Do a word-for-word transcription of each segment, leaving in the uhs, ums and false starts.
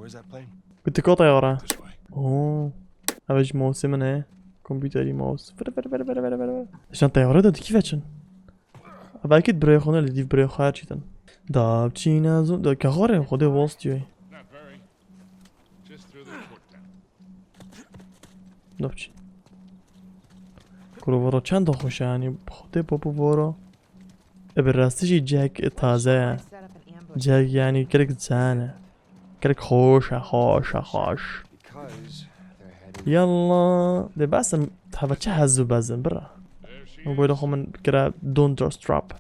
Where's that plane? Gotika teyare. This way. Oo. Ev jî mouseê min e. Kompûterî mouse. Vir vir vir vir vir vir vir. Şan teyare de dikî veçin. Belkî birayê xwe ne li dîv birayê xwe her çîtin. Da çîna zû da kexorê xwedê wast diyoy. Not very. Just through the port town. Da biçî. Kuro voro çend xweş e yani. Xwedê popo voro. E bi rastî jî cihek taze ye. Cihek yani gelek can e. Gelek xweş e, xweş e, xweş. Because they're heading. Yalla, de basim tava çi hezû bezin bira. There she Mobayla is. xwe min kira don't trust trap.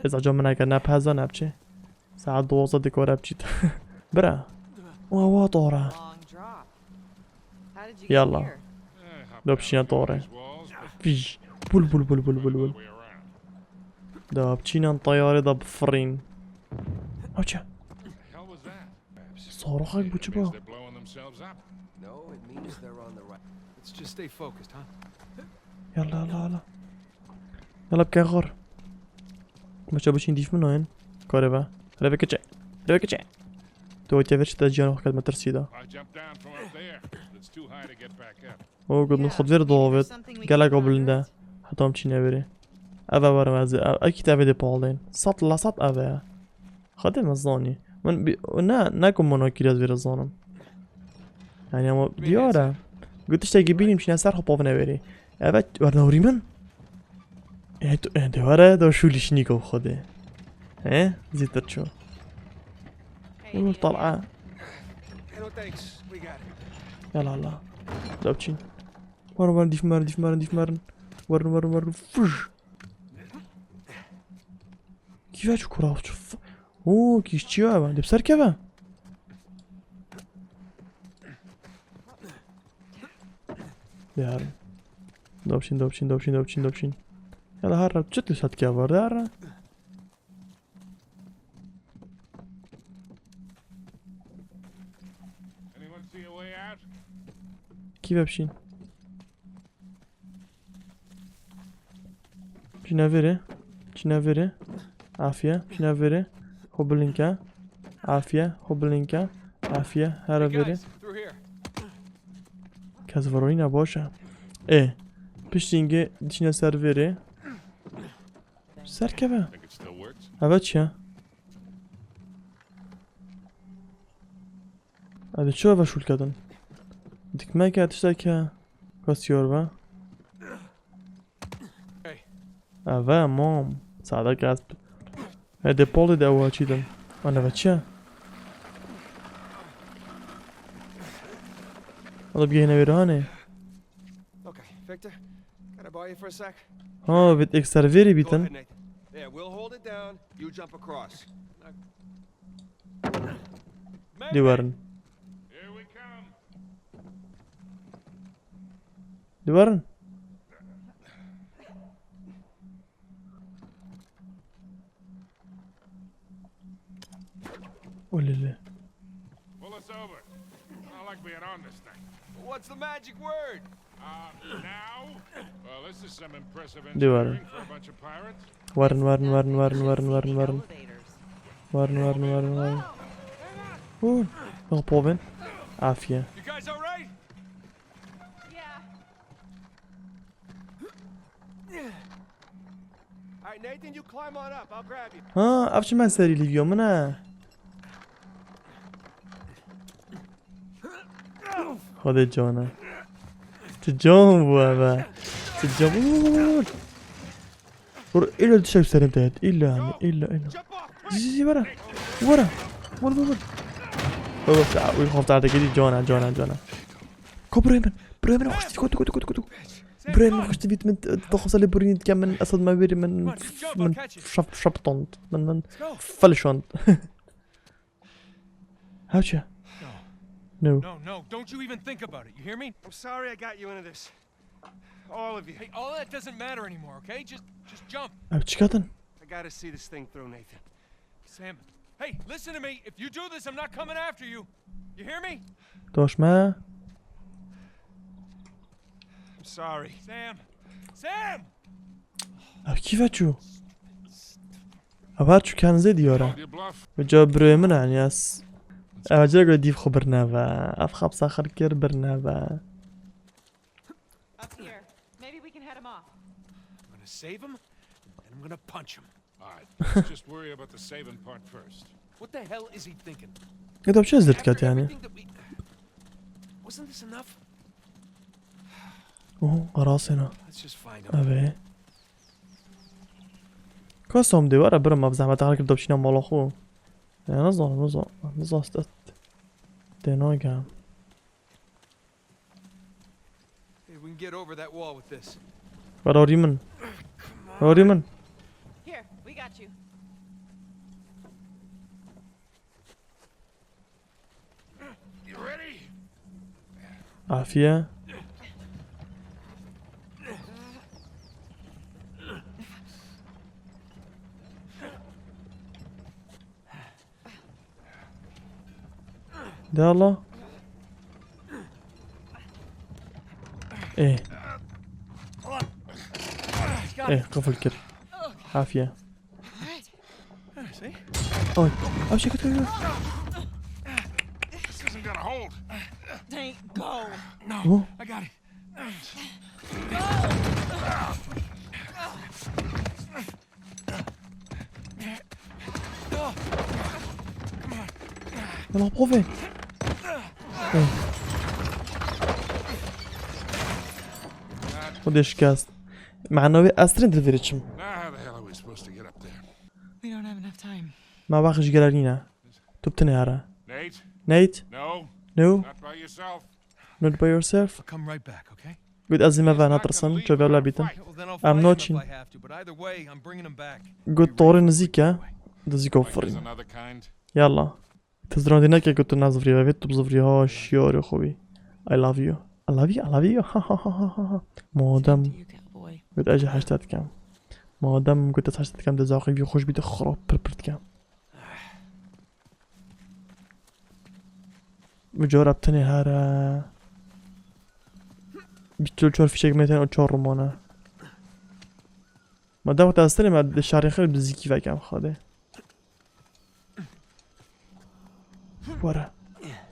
Ez aca min eke ne peza ne biçi. Saet dozdeh dikore biçît. Bira. Wa wa tora. Long drop. How did you get Yalla. here? Eh, hop Da down biçîne through tore. these walls, but Vij. Bul bul bul bul bul find bul. my way around. Da biçînan tayarê da bifirîn. Awça. Hell was that? Soroxek bu çi Means bu? they're blowing themselves up. No, it means they're on the right. Let's just stay focused, huh? Yalla yalla yalla. Yalla bike xor. Maça biçîn dîf min oyun. Kare be. Reve kiçe. Reve kiçe. Tu otiye ver çi te ciyan xwe ked metirsî da. I jumped down from up there. It's too high to get back up. O gudun xud ver dovêt. Gelek o bilinde. Heta em çîne verê. Ev e werim ez ê. Ev, ev kî te evê dê paldên. Sat la sat ev e. Xwedê me zanî. Min bi-, ne, ne ku min o kîrez vêre zanim. Yani ama diyar e. Got tiştekî bînim çîne ser xwe pavine verê. Evet, werne hûrî min. E, tu, e, de were, de şûlî şinî ku xwedê. He? Zîtir ço. Û tal'a. No thanks, we got it. Yala la. Da biçîn. Werin, werin, dîf merin, dîf merin, dîf merin. Werin, werin, werin. Fuj. Kî ve çi kura çi f-, oo, kî çi ya ben? Dip ser keve. Yar. Da biçîn, da biçîn, da biçîn, da biçîn, da biçîn. Ya da her çi tu sat keve var da her. Anyone see a way out? Kî ve biçîn? Çîne vêrê. Çîne vêrê. Afiye. Çîne vêrê. Xwe bilinke. Afiye. Xwe bilinke. Afiye. Here Hey, vêrê. guys, through here. Kes veronîna baş e. Ê. Piştî hingê diçîne ser vêrê. Ser keve. Think it still works? Eve çi ye? Eve çi eve şûl kedin? Dikmeke tişteke kasiyor be. Eve mom. Sade gaz. He de poli de ewa çî din. An eve çi ye? Ola bigehine vêrê hanê. Okay, Victor, can I borrow you for a sec? Ha, vêt ek ser vêrê Go bîtin. ahead, Nathan. Yeah, we'll hold it down. You jump across. Dê werin. Here we come. Dê werin. Olele. Pull us over. I don't like being on this thing. What's the magic word? Uh, now? Well, this is some impressive Dê werin. engineering for a bunch of pirates. Werin, werin, werin, werin, werin, werin, werin. Elevators. Werin, werin, werin, werin. Hûn. Yok povin. Afiye. You guys all right? Yeah. All right, Nathan, you climb on up. I'll grab you. Ha, ev çi me serî lîviyo min e. Xwedê cana. Çi can bû eve. Çi can bû. Vur, illa düşer serim tehet. İlla hani, illa, illa. Jump off. Zî, zî, vara. Vara. Vur, vur, vur. Baba, ya, uy, xofta artık gidi cana, cana, cana. Ko buraya ben. Buraya ben, hoş, kotu, kotu, kotu, kotu. Buraya ben, hoş, vitamin, dokuz ali buraya gitken ben, asıl ben verim, ben, Come on, just jump, I'll ben, catch you. şap, şap ton. Ben, ben, Let's go. falişon. Hawça. No. No, no, don't you even think about it. You hear me? I'm sorry I got you into this. All of you. Hey, all that doesn't matter anymore, okay? Just, just jump. Ev çi kadın? I gotta see this thing through, Nathan. Sam, hey, listen to me. If you do this, I'm not coming after you. You hear me? Doşme. I'm sorry. Sam. Sam! Ev kî veçû? Ev her çû kendizê diyara. Called your bluff. Ve ca birayê min e, yani ez. Ev cire ku dîv xwe birneve. Ev xapsa xir kir birneve. Up here. Maybe we can head him off. I'm gonna save him, and I'm gonna punch him. All right, let's just worry about the saving part first. What the hell is he thinking? Ya da bir şey zırt kat yani. Wasn't this enough? Oh, arasena. Let's just find him. Abi. Custom de var, bro, ma zahmet hareket dopşina maloxu. Ya nasıl, nasıl, nasıl astat? Denoga. Hey, we can get over that wall with this. Where are you, man? Where are you, man? Here, we got you. You ready? Afiye. De Allah. Eh. Eh, qifil kir. Afiye. Oy. Abi şey kötü. This isn't gonna hold. Tank, go. No, I got it. Lan pauvre. Xwedê şikest. Manavi estrin dilveri çim. Now how the hell are we supposed to get up there? We don't have enough time. Ma vaxt ji gere nîne. Tu bi tenê here. Nate? Nate? No. No? Not by yourself. Not by yourself? I'll come right back, okay? Got ez ê me ve natirsim, çavê wela bîtin. Well, then I'll fight him if I have to, but either way, I'm bringing him back. Got torê nizîk e. Dizî go firîn. Yalla. Tu zirandî neke ku tu nazivirî ve, tu bizivirî ha şiyarê xwe bî. I love you. I love you, I love you. Ha ha ha ha ha. Madem. Got ez jî heşta dikem. Madem got ez heşta dikem, dizî aqî vî xweş bî, de xirab pir pir dikem. Bi cara bi tenê here. Bi çil çar fîşek me tene û çar rumane. Ma de wexta ez tenê me di şarê xir bi zîkî vekem xadê. Were.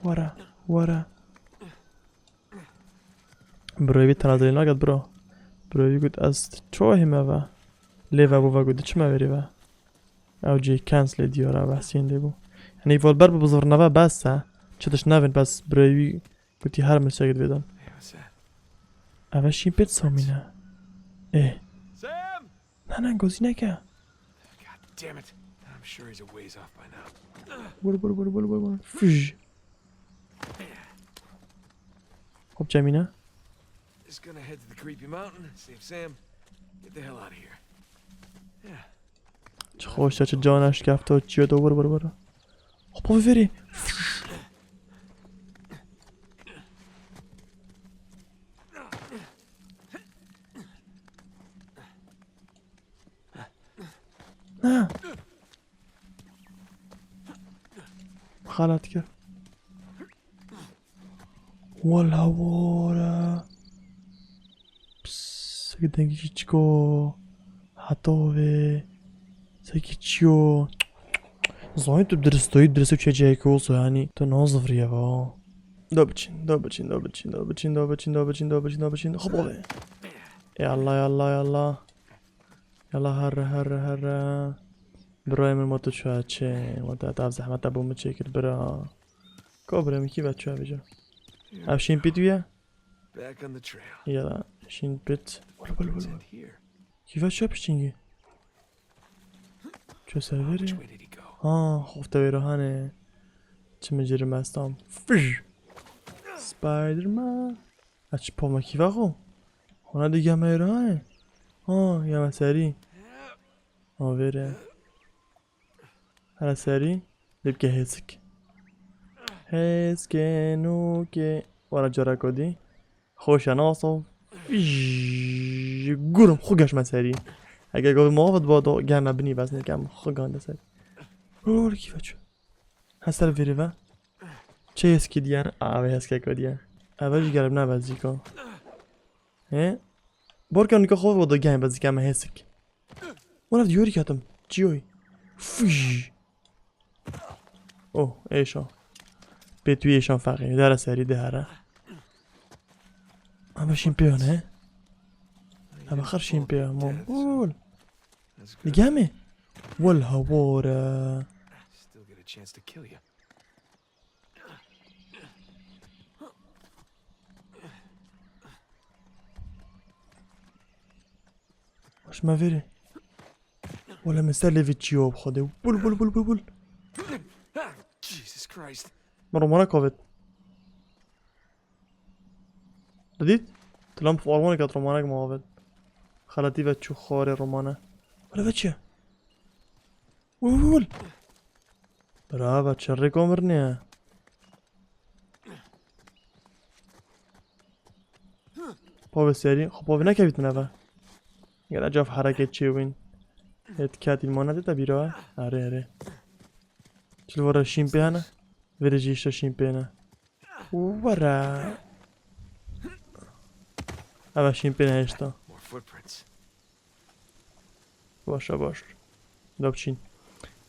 Were. Were. Broyê wî tenazeyê naket bro. Broyê wî got ez çohî me ve. Lê ve bû ve got diçime verî ve. Ew cê cancel diyar e, behsiyên lê bû. Yanî volber bi bizirneve bes e. Çi diş nevin bes broyê wî gotî her min sek divêdin. Hey, what's that? Eve şîn pêt samîne. Ê. Sam! Na, na, gozî neke. God damn it. I'm sure he's a ways off by now. Vur, vur, vur, vur, vur, vur. Füj. Hop, Cemine. Just gonna head to the creepy mountain, save Sam, get the hell out of here. Yeah. Çi xweş e, çi cana şikefte û çiyo de vur, vur, vur. Hop, vur verê. Ha. Xalat kir. Wala wara. Pss, dengî çiko. Hato ve. Sekî çiyo. Zayî tu diristoyî, dirist û çê cihekî olsa yanî. Tu nazivriye va. Da biçin, da biçin, da biçin, da biçin, da biçin, da biçin, da biçin, da biçin. Hop, ove. Ya Allah, ya Allah, ya Allah. Yala herre, herre, herre. Birayê min ma tu çûya çê. Ma te ev zehmeta bo min çêkir bira. Ka birayê min kî ve çûya vêca? Ev şîn pît wî ye? Back on the trail. Yala şîn pît. Wala, wala, wala, wala. Kî ve çûya piştîngî? Çûya ser verê. Ha, xofte wê re hane. Çi min cêrî mestam. Fij. Spiderman. Aç poma kî ve xo. Hona de geme wê re hane. Ha, geme serî. Ha, vêre. Hele serî. Dê bike hêsik. Hêskê nûkê. Wara cara kodî. Xweş e, naso. Fij. Gurum, xwe geşme serî. Heke gavê muavit ba do, geme binî bes nekem. Xwe gande ser. Lol, kî ve çû. Heser vêrê ve. Çi hêskî diyen? A, vê hêskek ve diye. Eve jî gerib ne bezîka. Hê? Borka nika xwe ve do geme bezîka me hêsik. Wala diyorî ketim. Çiyoy. Fij. Oh, êşa. Pê tu yê şan feqî. Dere serî de here. Ama şîn pê ne? Ama xir şîn pê ya. Mol. That's good. Digeme. Wal hawara. Still get a chance to kill you. Baş me vêrê. Wala min ser lêvê çiyo bi xwedê. Bul, bul, bul, bul, bul. Jesus Christ. Min romana kovêt. Didît? Tilam bi arwanê ket romanek ma avêt. Xeletî ve çû xwarê romane. Wala ve çi? Bul, bul, bul. Brava, çi rêko mirnê ye. Povê serî, xwe povê nekevîtin eve. Gel ecav hereket çêwîn. Hêt ketîn mane de te bîra. Erê, erê. Çil vore şîn pê hene? Vêrê jî işte şîn pê ne. Were. Eve şîn pê ne hêşta. More footprints. Baş e, baş. Da biçîn.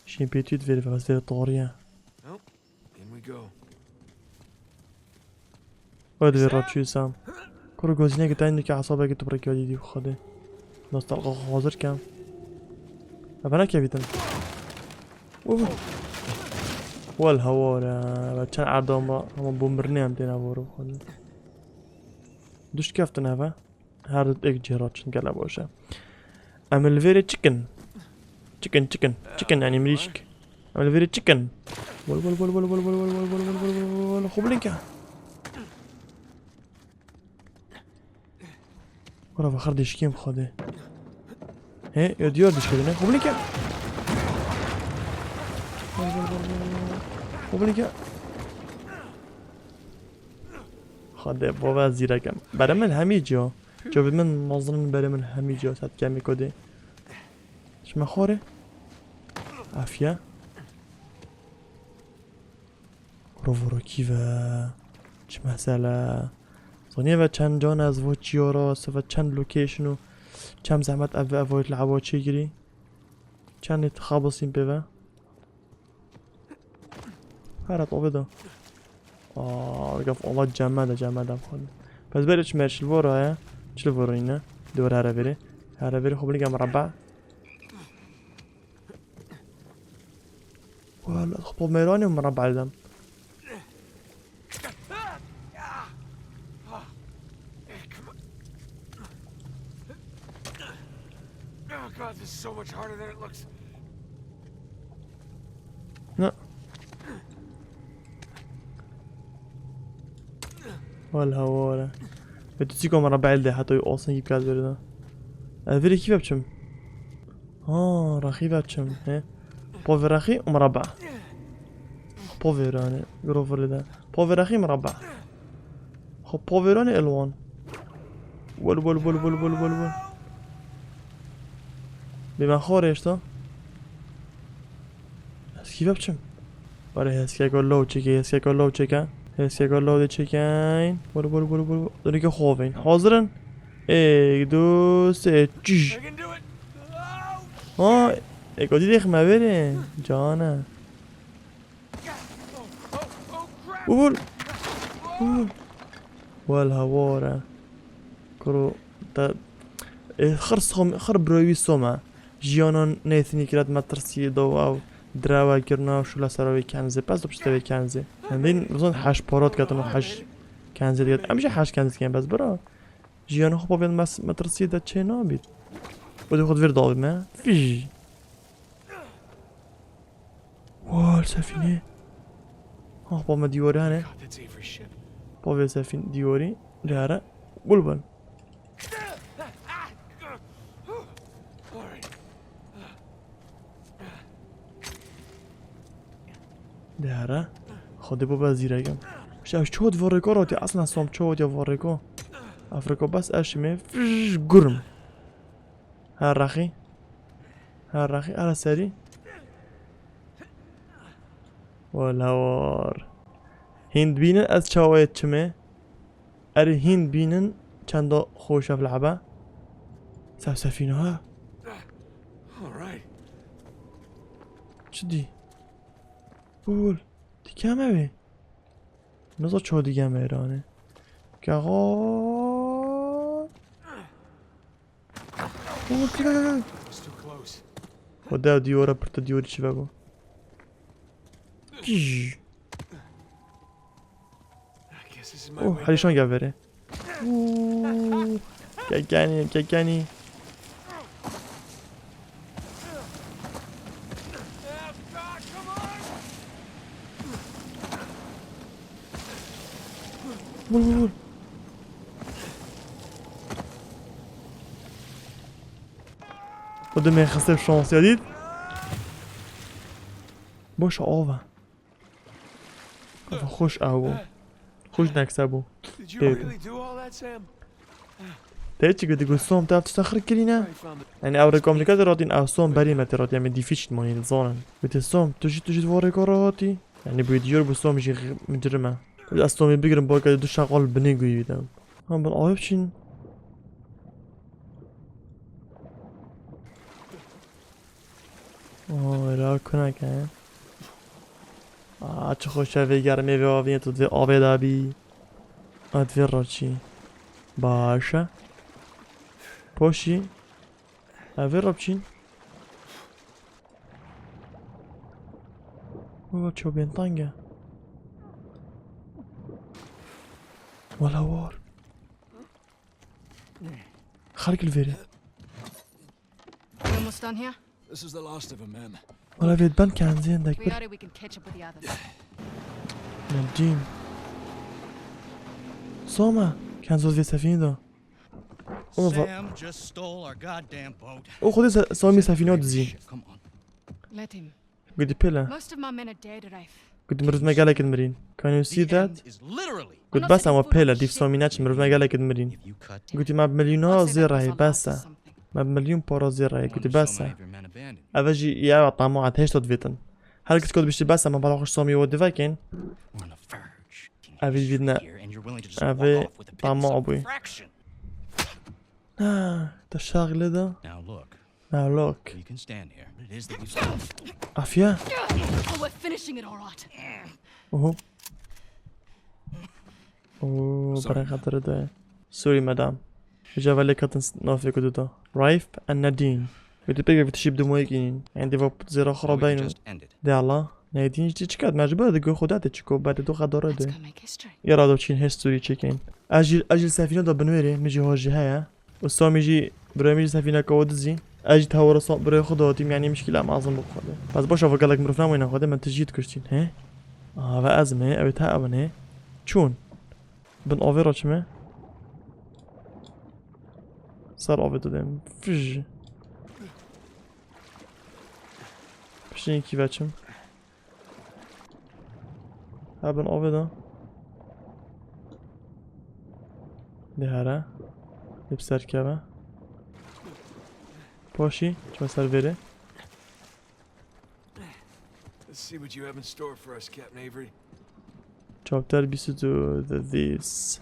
Şîn pê tît vêrê ve vazê tariye. Well, in we go. Wê divê raçû Sam. Kuro gozîneke tayîn dike hesabeke tu bi rêkê dî xwedê. Nostalqa xwe hazir kem. Eve nekevîtin. Woo. Wel hawar e. Ve çend erdam ba. Ama bo mirinê em têne voro xwedê. Duşt keftin eve. Her du êk cihê re çin gele baş e. Em li vêrê çikin. Çikin, çikin. Çikin, yani mirîşk. Em li vêrê çikin. Wol, wol, wol. Xwe bilin ke. Wala ve xir dişkêm xwedê. He, ya diyar dişkê ne? Xwe bilin ke. Wol, wol, wol, wol, wol. Xwe bilin ke. Xwedê, bo ve zîrek em. Berê min hemî ciya. Çavê min nazirin berê min hemî ciya set kemî kodê. Çime xwarê? Afiye. Rovoro kî ve? Çi mesele? Zanî ve çend can ez vo çiyo ra, se ve çend location û çem zehmet ev, ev li ewa çêgirî. Çend nê xabisîn pê ve? Her hat avê de. Aa, gaf Allah cemme de, cemme de xwedê. Pes berê çi merşil vora ya? Çil vora yine. Dor here verê. Here verê xwe bilge mireba. Wala xwe mêranê mireba edem. Oh God, this is so much harder than it looks. Ne? Wal hawara. Ve tu çîka mireba elde heta wî asên yî bikat verê de. Ez virê kî ve biçim? Ha, rexî ve biçim. He. Povê rexî û mireba. Povê rane. Giro vire de. Povê rexî mireba. Xwe povê rane elwan. Wol, wol, wol. Bê me xwarê hêşta. Ez kî ve biçim? Were heskeka law çêke, heskeka law çêke. Heskeka law de çêkeyn. Wol, wol, wol, wol. Dinike xovên. Hazir in? Êk, du, sê, çiş. I can do it. Ha, êk o dî dêxime verê. Cane. Ul. Ul. Wel hawar e. Kuro te, e, xir som, xir birewî som e. Jiyana Nathanî kiret metirsî do ew direwe kirina şûla sera wê kenzê. Pes do piştê wê kenzê. Hindî bizan heş parot ketin û heş kenzê diket. Em jî heş kenzê dikin bes bira. Jiyana xwe bavên mes-, metirsî de çê nabît. Û dê xwe di vir davî me. Fij. Wal sefînê. Ha, pa me dîwarê hene. God, that's Avery's ship. Pa vê sefîn dîwarî. Dihare. Gul bin. All right. Dihare. Xwedê bo be zîrekim. Şev çot vorêko rotî. Aslan som çot ya vorêko. Afriko bes eşimê. Fij, gurim. Her rexî. Her rexî ara serî. Wala war. Hîn dibînin ez çawa yê çimê? Erê hîn dibînin çenda xweş ev lehbe. Sefsefîne ha. All right. Çi dî? Bul. Dikeme wê. Niza ço dige mêrane. Ke ha. It's too close. Xwedê ew diyora pirte diyorî çi vebo. Kij. I guess this is my Oh, way herîşan down. Gel verê. Ooh, kekenî, kekenî. Vur, vur, vur. Xwedê me xiste şansiya dît. Boş av e. Xweş ew bû. Xweş nekse bû. Did you Têdim. Really do all that, Sam? Te çi gotî, got Som, te ev tişta xir kirîne? I found it. Yani ew rêka min dike te ratîn, ew Som berî me te ratî, em ê dîfî çin manîn, zanin. Gote Som, tu jî, tu jî di van rêka re hatî? Yani bû diyar bû Som jî x-, micrim e. Ez Somê bigirim, balkê du şeqal binê guhî de. Ha, bin avê biçîn. Oy, ra kuneke. Aa, çi xweş e vê germê, vê avê, tu divê avê de bî. A, divê raçî. Baş e. Poşî. Ev ê raçîn. Oy, çobên tang e. Wala war. Xelk li vêrê. We almost done here? This is the last of them, ma'am. Wala vê ben kenzên dek We bir. Got it, we can catch up with the others. Nedîn. Soma. Kenzo vê sefînê de. O va- Sam just stole our goddamn boat. O xwedê se-, Samî sefîna dizî. Shit, come on. Let him. Gudi pêle. Most of my men are dead, Rafe. Gudi mirov me gelek mirîn. Can you see that? The end is literally Gudi bes ama pêle dîv Samî neçin mirov me gelek mirîn. Gudi me bi milyona zêr rehê bes e. Me bi milyon para zêr rehê gudi bes e. Eve jî ya tama et heşta divêtin. Her kes kot bişti bes e, me bala xwe Samî we divekên. Evî vîdne. Evê tama bû. Ha, te şaxile da. Now look. Now look. You can stand here. What it is that we Afiye. Oh, we're finishing it all right. Oho. Oo, sorry, beren xatirê de. Sorry, madam. Hêja ve lê ketin s-, navê ku dida. Raif and Nadine. Wê tu pêk ve tişî bi dimoyek înîn. Endî va zêra xwe rabeyn û. De Allah. Nadine jî çi kat? Me ji ber digo xwe date çiko, ber dido xedore de. Let's go make history. Ya rado çîn history çekin. Ez jî, ez jî sefîna da binwêrê, min jî hojî heye. Û Samî jî, birayê min jî sefîneka we dizî. Ez jî tewera Sa-, birayê xwe dihatîm, yanî mişkîla em ezin bi xwe de. Bes baş e, gelek mirov namîne xwe de, min tu jî dikuştîn, he? Aha, ve ez me, ew ta ew ne? Çûn. Bin avê re çime? Ser avê didem. Fij. Piştî kî veçim. Her bin avê de. Lê here. Lê bi ser keve. Paşî, çime ser vêrê. Let's see what you have in store for us, Captain Avery. Chapter bîst û du, The Thieves.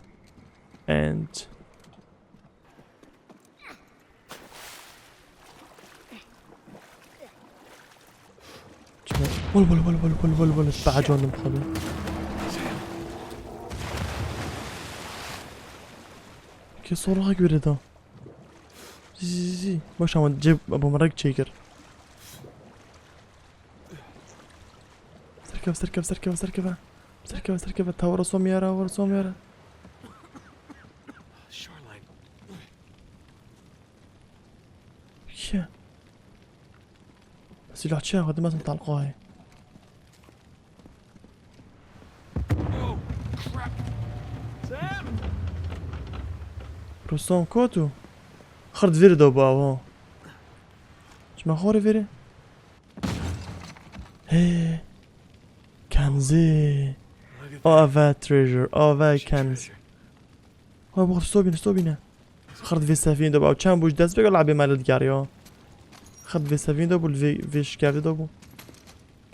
And Wala, wala, wala, wala, wala, wala, wala, behecandim xwedê. Ke sorra göre da. Zî, zî, zî. Baş ama ceb, bumerang çêkir. Serkeve, serkeve, serkeve, serkeve. Serkeve, serkeve. Tawara somyara, tawara somyara. Shoreline. Kî? Silah çi ye? Xwedî mezin talqayê. Oh, crap. Sam! Ruslan kotu? Xird viri da bu ava. Çima xori viri? Hey. Kenzi. Look at that. Ava treasure. Ava kenz. Treasure. Ha, bu stobine, stobine. Xird vê sefîn de bû. Çend bû ji dest pê labê me li digeriya. Xird vê sefîn de bû, li vê, vê şikevdê de bû.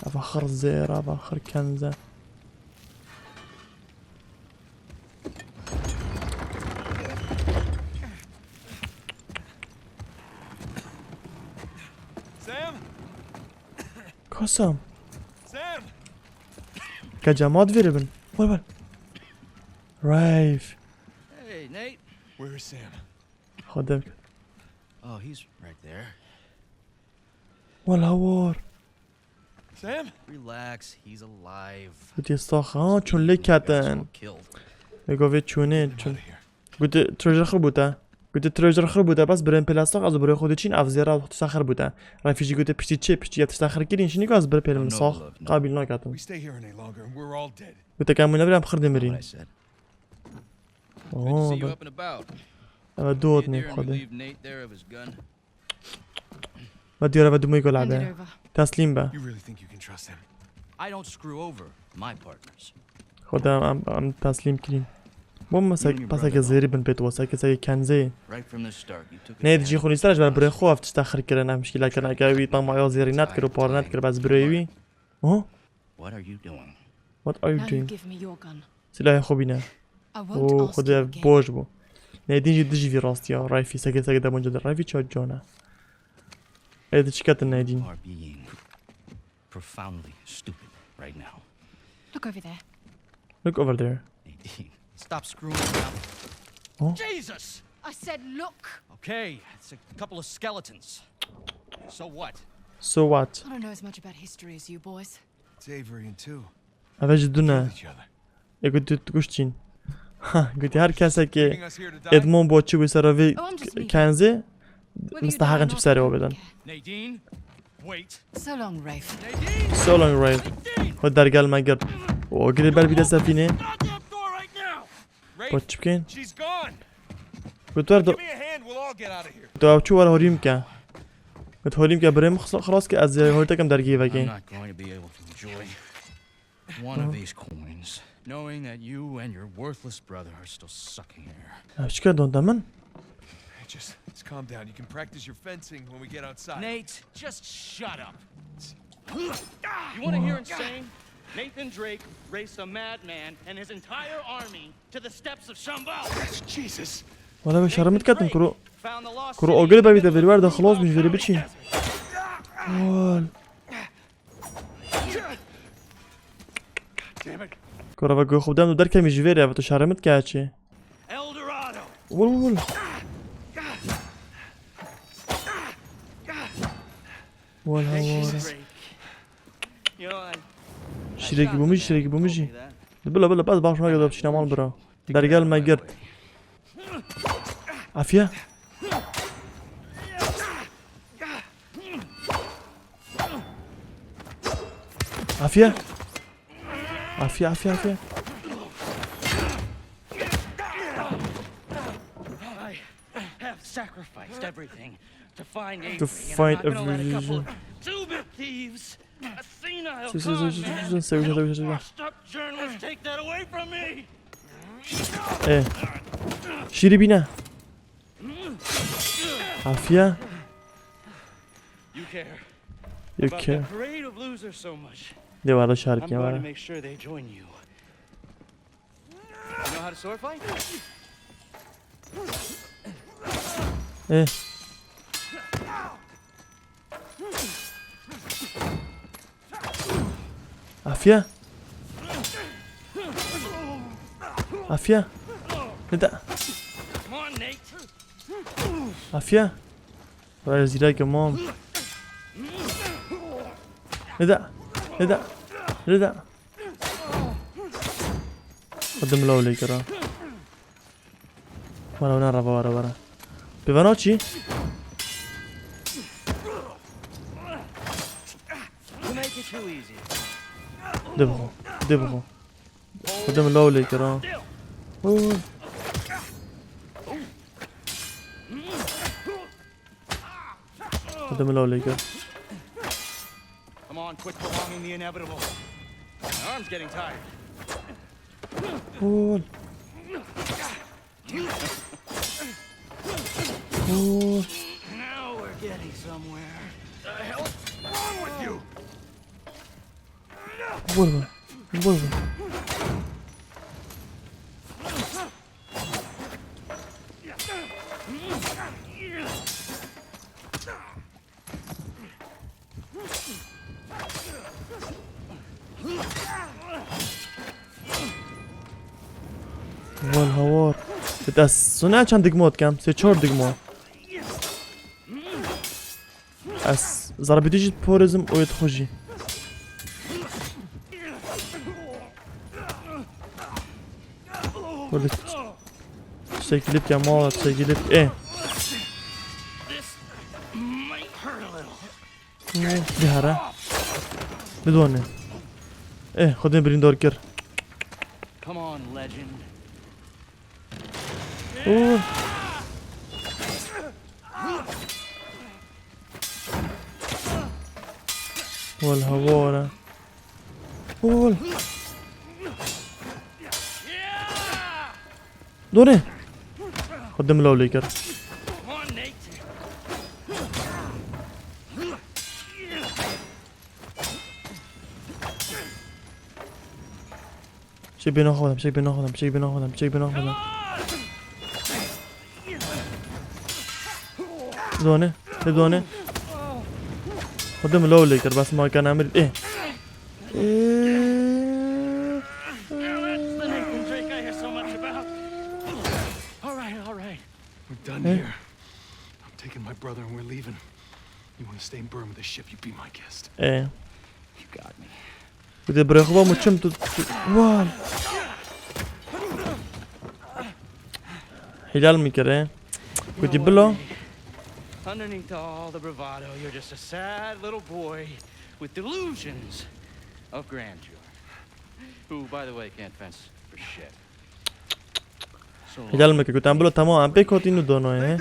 Eva xir zêr, eva xir kenze. Sam? Kasam. Sam! Ka cema divêre bin. Wal, wal. Rafe. Hey, Nate. Where is Sam? Xwedê. Oh, he's right there. Wala war. Sam? Relax, he's alive. Gotiye sax ha, çûn lê ketin. Killed. Ê govê çûnê Get him çûn. out of here. Gotiye treasure xir bûte. Gotiye treasure xir bûte, bes birên pêle sax, ez birê xwe diçîn, ev zêra tişta xir bûte. Rafe jî gotiye piştî çi, piştî ev tişta xir kirîn, şinî ez bir pêlim sax, qabil naketim. We stay here any longer and we're all dead. Gotiye ka em wî nebirin, em xir dê What mirîn. I said. Good to Oo, see you be. Up and about. Eve dot Be ne there and xwedê. Relieve Nate there of his gun. Ve diyar eve dumê gola Hand it be. Over. Teslîm be. You really think you can trust him? I don't screw over my partners. Xwedê em, em, em teslîm kirîn. Bom me sek, peseke zêrî bin pê tu, seke seke kenzê. Right from the start, you took Nê dijî xwe nîstar ji ber birê xwe ev tişta xir kirin, em şkîla kirin, eke wî tamaya zêrî nedkir û pare nedkir, bes birê wî. Oh, What are you doing? What are you Now you doing? Give me your gun. Silahê xwe bîne. I won't Oo, ask xwedê you ev again. boş bû. Nedîn jî dijî vî rastiya. Rafe, seke seke de bonca de. Rafe çawa cana. Ê, tu çi ketin Nedîn? You are being profoundly stupid right now. Look over there. Look over there. Nadine, stop screwing around. Oh. Jesus! I said look. Okay, it's a couple of skeletons. So what? So what? I don't know as much about history as you boys. It's Avery and two. Eve ji dune. Each other. Ê ku tu kuştîn. Ha, gotiye her kesekê Leaving us here to die? Edmond boçî wî sera vê Oh, I'm just leaving. kenzê, Whether you mistahaqin die or çi bi not, serê I we don't bidin. Care. Nadine, wait. So long, Rafe. Nadine! So long, Rafe. Xwe dergel me girt. O girê ber bîde sefînê. Stop that door right now! Rafe, Xwe çi bikên? She's gone! Gotiye do... Give me a hand, we'll all get out of here. Tu ew çû were horîm ke. Got horîm ke birê min xis-, xilas ke ez ê horî tekem dergî I'm vekê. Not going to be able to enjoy one of these coins, knowing that you and your worthless brother are still sucking air. Ev çi ke donde min? Hey, just, just calm down. You can practice your fencing when we get outside. Nate, just shut up. You want to hear insane? Nathan Drake raced a madman and his entire army to the steps of Shambhala. Jesus. Wala be şermit ketin kuro. Found the lost Kuro city. o girê bevî de vêr werde xilas bî ji vêrê biçîn. Wal. Damn it. Kuro ve guh xwe dem derkemî ji vêrê ve tu şermit ke çi. El Dorado. Wal wal wal. Wal ha wal. Yawn. Şîrekî bû min jî, şîrekî bû min jî. Bila bila, bas baş nake da biçîne mal bira. Dergel me girt. Afiye. Afiye. Afiye, afiye, afiye. I have sacrificed everything to find To Avery, find and I'm not gonna let a couple everything. of two-bit thieves, a senile Sus, sus, sus, con man, sus, sus, sus, sus, sus. washed-up journalist take that away from me. E. Şîrî bîne. Afiye. You care You about care. The parade of losers so much. De wala I'm şarkı going to var. Make sure they join you. You know how to sword fight? E. Afiye. Afiye. Nida. Come on, Nate. Afiye. Wala zîrek mam. Nida. Nida. Nida. Xwedim law lê kira. Wara wina rava wara wara. Pêvana çi? You make it too easy. De bixwe. De bixwe. Xwedim law lê kira. Oy. Xwedim law lê kira. Come on, quit prolonging the inevitable. My arm's getting tired. Oy. Oy. Now we're getting somewhere. The hell's wrong with you? Vur vur. Vur vur. Hawar. Bit ez sona çend digmo dikem? Sê çar digmo. Ez zarbîtî jî porizim û yê xwe jî. Burada çekilip ya mala çekilip e. Dihara. Bidone. Eh, xwedê birîndar kir. Come on, legend. Û. Wal hawara. Wal. Done. Xwedê min lawlê kir. Çek bê naxwedem, çek bê naxwedem, çek bê naxwedem, çek bê naxwedem. Done, hep done. Xwedê min lawlê kir, bes ma kan emir. Eh. Eh. Now that's the Nathan Drake I hear so much about. All right, all right. We're done Eh? here. I'm taking my brother and we're leaving. You want to stay and burn with the ship? You be my guest. Eh. You got me. Gotê birê xwe ba min çim tu, tu, wan. Hilal mi kir, eh? Gotî bila. Underneath all the bravado, you're just a sad little boy with delusions of grandeur. Who, by the way, can't fence for shit. So Hilal mi kir, gotem bila, tamam, em pêk hatîn û danoyê, he?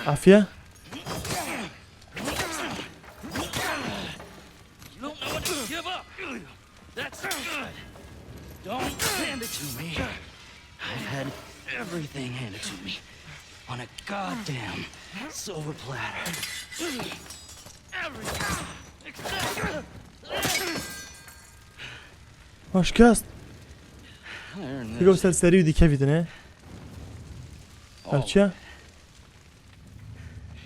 Afiye? You don't know when to give up. That's good. Don't hand it to me. I've had everything handed to me on a goddamn silver platter. Everything except Ha, şikest. I earned Pêka this. ser serî û dikevîtin, he? All Ev çi ye?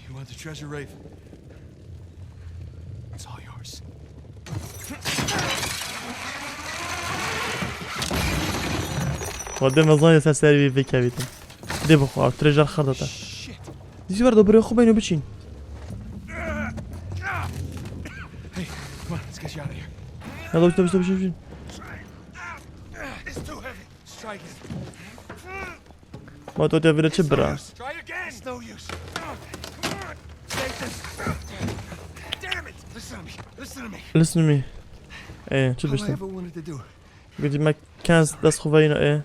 You want the treasure, Rafe? It's all yours. Xwedê me zaniye ser serî wî bikevîtin. Dê bixwe, ev trejar xer date. Shit. Dîsî ver de birê xwe beyno biçîn. Hey, come on, let's get you out of here. Ya da biçin, biçin, biçin, biçin. It's too heavy. Let's try again. Ma tu te vire çi bira? Try again. It's no use. Come on. Nathan. Damn it. Listen to me. Listen to me. Listen to me. Ê, çi All I biştim? ever wanted to do. Gotî me kens dest xwe veyno ê.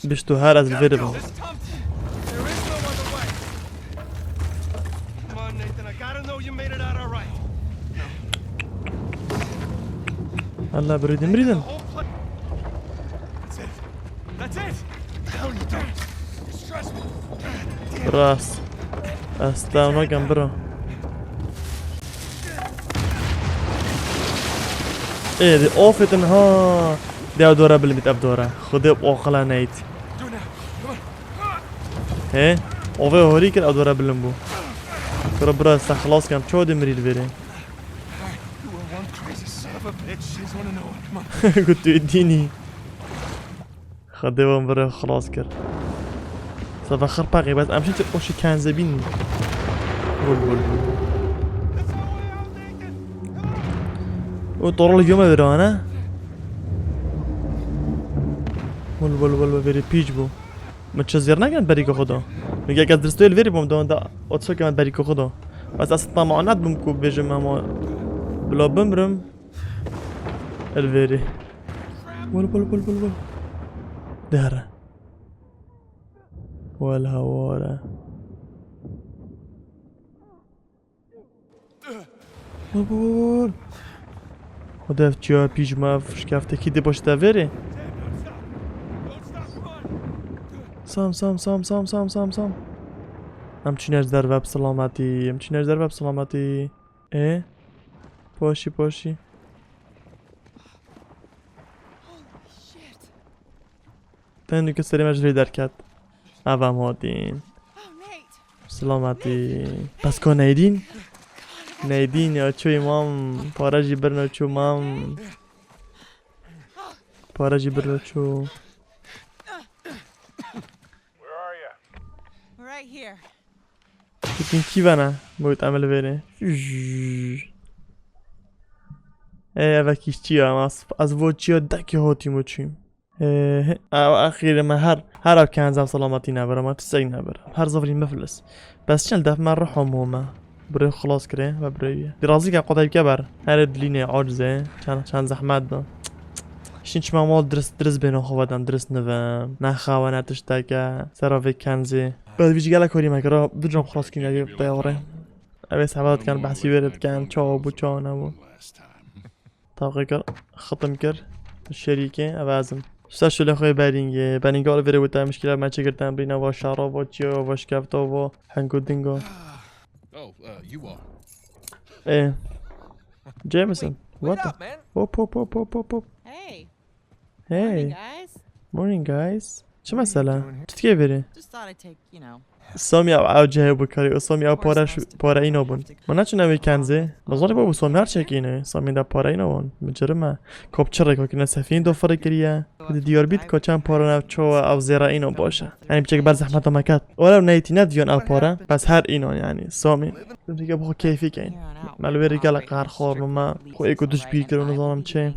Bişto her ez li vê de bim. This time, there is no other way. Come on, Nathan. I gotta know you made it out all right. Allah birîdim, birîdim. That's it. That's it. The hell you don't. Just trust me. Rast. Ez te nakem bira. Ê, di afetin ha. Di ev dora bilimit ev dora. Xwedê aqila neyt. Do it now. Come on. He? Ove horî kir ev dora bilim bû. Kira bira se xilas kem. Çawa de mirî li vêrê? You were one crazy son of a bitch. Just wanna know. Come on. Ku tu dînî. Xwedê wan bira xilas kir. Sava xirpaqê bes em şî o şî kenze bîn. Bul bul. O torol yome vira ne? Bul bul bul bul veri piç bu. Min çi zêr nekin berî ku xwe da. Min gelek ez diristê li vêrî bûm, da, da, o çi kemen berî ku xwe da. Bes ez tama net bûm ku bêjim hema bila bimrim. Li vêrî. Wal, wal, wal, wal, wal. Dihre. Wal hawara. Bol, bol, bol, bol. Xwedê ev çiya pîj me ev şikeftekî dê baş te vêrê. Sam, sam, sam. Em çîne ji derve bi silametî. Em çîne ji derve bi silametî. Ê? Paşî, paşî. Tenê nûke serê me ji vê derket. Ev em hatîn. Silametî. Bes ka neydîn? Neydîn ya çûyî mam. Para jî birno çû mam. Pare jî birdo çû. Right here. Dikin kî vene? Mewt emel vêrê. Ê, eve kî çi ya? Ez, ez vo çi ya dekî hotî mo çîm. Ê, he, ew axîrê me her, her ev kenzem selametî nebire, me tiştek nebire. Her zafrî miflis. Bes çend def me ruh homo me. Burê xilas kirê ve burê ye. Di razî ke qodayî ke ber. Herê dilînê aciz e. Çend, çend zehmet da. Şin çima mal dirist, dirist bêno xwe veden, dirist nivem. Ne xawe, ne tişteke. Sera vê kenzê. Ez vî jî gelek horî me kira, du cam xilas kîne dê peyore. Ev ê sehba dikin, behsî wêrê dikin, çawa bû, çawa nebû. Taqê kir, xitim kir, şerîkê, ev ez im. Ser şulê xwe berîngê, berînga li vêrê wite, mişkîla me çi girtin, birîna va şara, va çiya, va şikefta, va hengo dingo. Oh, uh, you are. Ê. Jameson, what Wait the? Up, man. Hop hop hop hop hop hop. Hey. Hey, Guys. Morning guys. Çi mesele? Çi dikê vêrê? Just thought I'd take, you know. Samî ew ew cihê bikarî û Samî ew pare şu pare îno bûn. Ma neçûn ew ê kenzê? Ma zanî bû Samî her çek îne. Samî de pare îno bûn. Min cirime. Kop çirek wekî ne sefîn do firê kiriye. Di diyar bît ko çend pare ne ço ew zêre îno baş e. Yani biçek ber zehmeta me ket. Were neytî ne diyon ew pare. Bes her îno yani. Samî. Dike bu keyfî keyin. Me li wê rî gelek qehar xwarno me. Xwe êk û duş bîr kir û nizanim çi.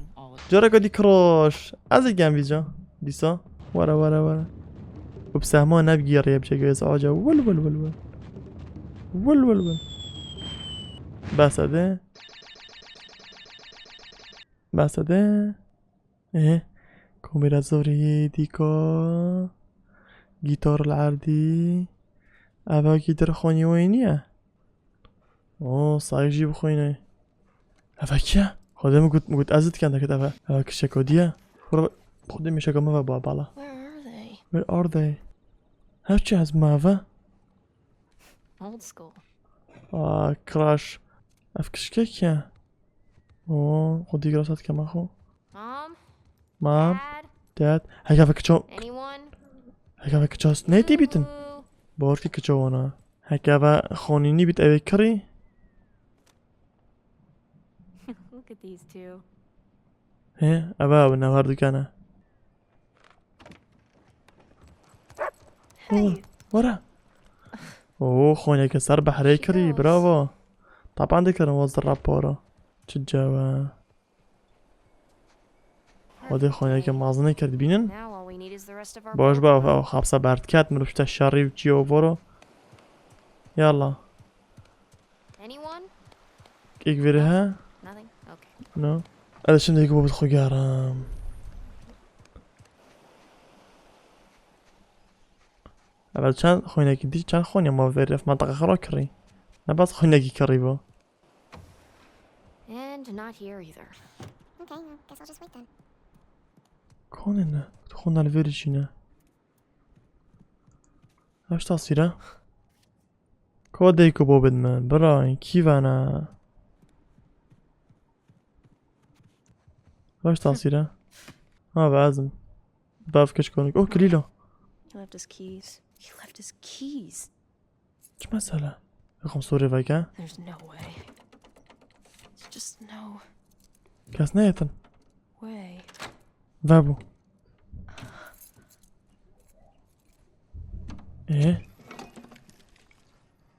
Careka dî kiroş. Ez ê gem vîca. Dîsa. Were were were. Û bi sehma ne bigîriye biçek ez aca. Wil wil wil wil. Wil wil wil. Bes ede. Bes ede. Ê. Komîra zorî dîka. Gîtar li erdî. Eva gîtar xanî wê niye? Oo, sayê jî bixwîne. Eva kî ye? Xwedê min got, min got ez diken deket eva. Eva kişeko diye. Xwedê, Xwedê mişeka min ve ba bala. Where are they? Where are they? Her çi ez ma eve? Old school. Aa, crash. Ev kişkek ye. Oo, Xwedê girasa dike me xwe. Mom? Mam, Dad? dad. Heke ve kiço, Anyone? heke ve kiço ne tê bîtin? Ooh. Bawer ki kiço wana. Heke ve xonînî bît evê kirî. Look at these two. He, eve ew ne her dikene. Hey. Were. Oo, xoneke ser behrê kirî, bravo. Tapan dikirin waz rapora. Çi cawe. Xwedê xoneke mezin kir, dibînin. Now all we need is the rest of our Baş boat ba, crew. ew xapsa berdket, mirov işte şerî û çiyo voro. Yalla. Anyone? Kek veri ha? Nothing? Okay. No. Ez şimdi bu xwe gerim. Evet, çend xonekî dî, çend xonî ma verê, ma daqa xera kirî. Ne bas xonekî kirî bu. And not here either. Okay, I guess I'll just wait then. Konê ne? Tu xondan verişîne. Ev tasîre. Ko dey ku bo bidme, bira, kî vana? Baş tasîre. Ha, be ezim. Bav kiş konik. Oh, kilîlo. He left his keys. He left his keys. Çi mesele? Xom sorê veke. There's no way. There's just no Kes neyetin. way. Ve bu. Ee?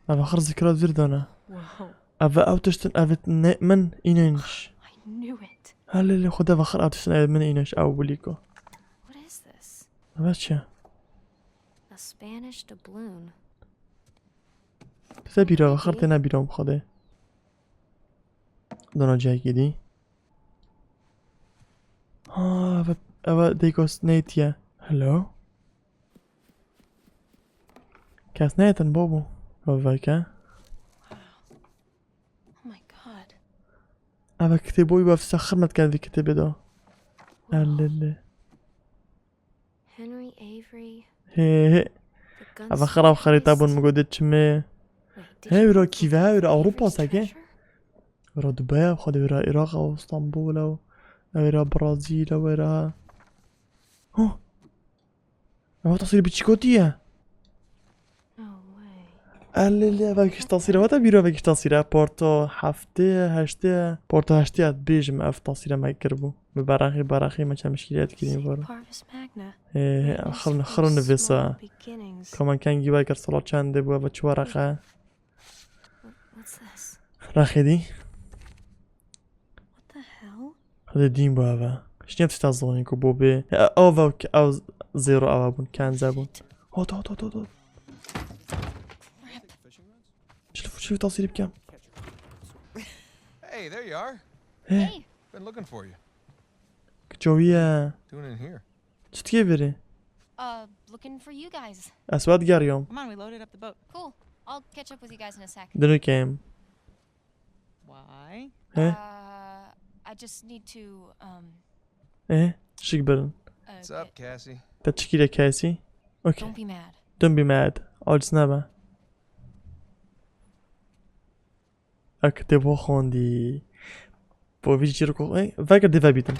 Eva xir zikra vir dana. Whoa. Eva ew tiştin evet ne min inenş. I knew it. Hele le xuda ve xir ew tiştin evet min inenş ew buliko. What is this? Eva çi? A Spanish doubloon. Te bîra ve xir têne bîra xwedê. Dana cihekî dî. Ha, eva, eva Deykos neytiye. Hello? Kes neyetin bobo. Veke. Oh my god. Eva kitêbo wî bafisa xirmet geldi kitêbê de. Elele. Henry Avery. He he. The Eva xirab xerîta bûn mi godet çimê. Wait, did He, you wira look kîve, for he, wira Avery's Ewropa seke. treasure? Wira Dubai, xwedê wira Iraq, ew Istanbul, ew, ew wira Brazil, ew wira. Huh. Ev tasîr biçîkotî ye. No way. Elê lê, ev kiş tasîre, wata bîra ve kiş tasîre. Porto heftê, heştê. Porto heştê, bêjim ev tasîre me kiribû. Beraxî, beraxî me çend mişkîliyet kirî var. Parvis Magna. He, he, xirn, xirn vêsa. Kaman kengî vekir sala çendê bû ve çi wereqe. What's this? Rexê dî. What the hell? Hadi dîn bu eve. Ştiye tişta zonî ku bo bê. E, ev ev ev zero ev bûn, kenze bûn. Hot, hot, hot, hot, hot. Şil, şil tasîrî bikem. Hey, there you are. Hey. Been looking for you. Kiçoviye. Doing in here? Çi dikê verê? Uh, looking for you guys. Ez we digeriyam. Come on, we loaded up the boat. Cool. I'll catch up with you guys in a sec. Dino kem. Why? He? Uh, I just need to, um, Eh, şik birin. Uh, What's up, Cassie? Te çi kiriye Cassie? Okay. Don't be mad. Don't be mad. Aciz nebe. Ek te bo xwendî. Bo vî çîroko, eh, vekir dê vebîtin.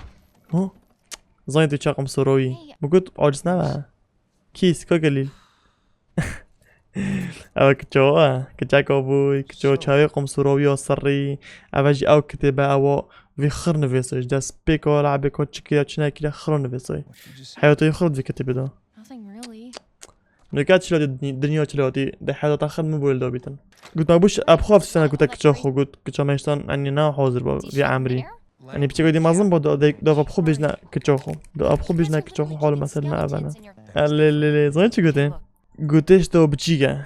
Ho? Zanî tu çaqa misoroyî. Hey. Min got aciz nebe. Kîs, ka gelîl. Ew kiço e. Kiçeko bû, kiço çavê qumsoroviya serrî. Ev jî ew kitêbe ew vî xir nivêsoy. Ji dest pêka labêka çi kiriya, çi nekiriya xir nivêsoy. Heyatê xir vî kitêbê de. Nothing really. Nûke çi latî dinya çi latî de heyata xir min bû li dawîtin. Got me bûş, ev xwe ev tiştene gote kiça xwe got, kiça me hêştan, enî ne hazir ba vî emrî. Enî piçek wê dî mezin ba da, da, da va bi xwe bêjne kiça xwe. Da va bi xwe bêjne kiça xwe, hal mesel me ev e ne. E, lê, lê, lê, zanî çi gote? Gote ji te biçîk e.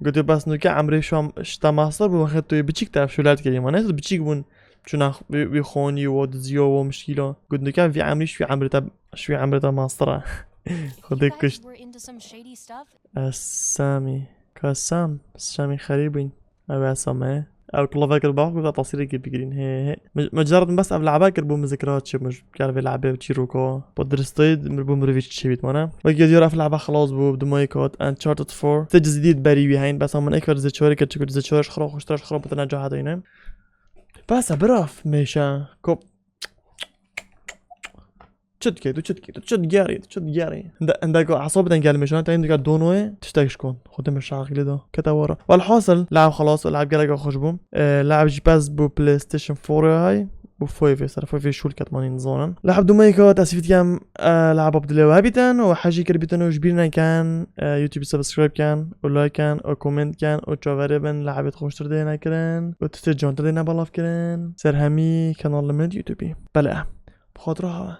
Gote bes nûke emrê şu an ji te master bû, wextê tu yê biçîk te ev şolet kirî. Ma ne tu biçîk bûn, çûna wî, wî xonî û diziya û mişkîla. Got nûke vî emrî ji wî emrê te, ji wî emrê te master e. Xwedê kuşt. Ez Samî. Ka Sam, Samî xerî bûyn. Ew e Sam e. Ew kula vekir bax, ku tasîrekê bigirîn. He, he. Muc-, mucared bes ev lebe kir bû min zikra çi, min ger vê lebe çîroka. Bo diristê, mir bû mirovî çi çêbît mane. Wek yê diyar ev lebe xelas bû, bi dumayê kat Uncharted four. Sê cizî dît berî wî heyn, bes min ekber zê çarê kir, çikur zê çar ji xira xuştir, ji xira bitine ca hedayne. Bes e, birav, mêşe. Kop. Çi dikey, tu çi dikey, tu çi digerî, tu çi digerî? Hinde, hinde ku esab biden gelmê şuna, teyim dike donoyê, tiştek ji kon. Xwedê min şaqilê da. Kete wara. Welhasil, lab xelas, lab gelek xweş bû. E, lab jî pez bû PlayStation four hay. Bû five ser, five şûl ket manîn zonin. Lab dumeyê ka tesîf dikem, e, lab dilê we biten û hejî kir biten û ji bîr neken, e, YouTube subscribe ken û like ken û comment ken û çaverê bin, lab xweştir dê nekirin û tiştê cantir dê nebalav kirin. Ser hemî kanal min YouTube. Bele. Bi xatir ha.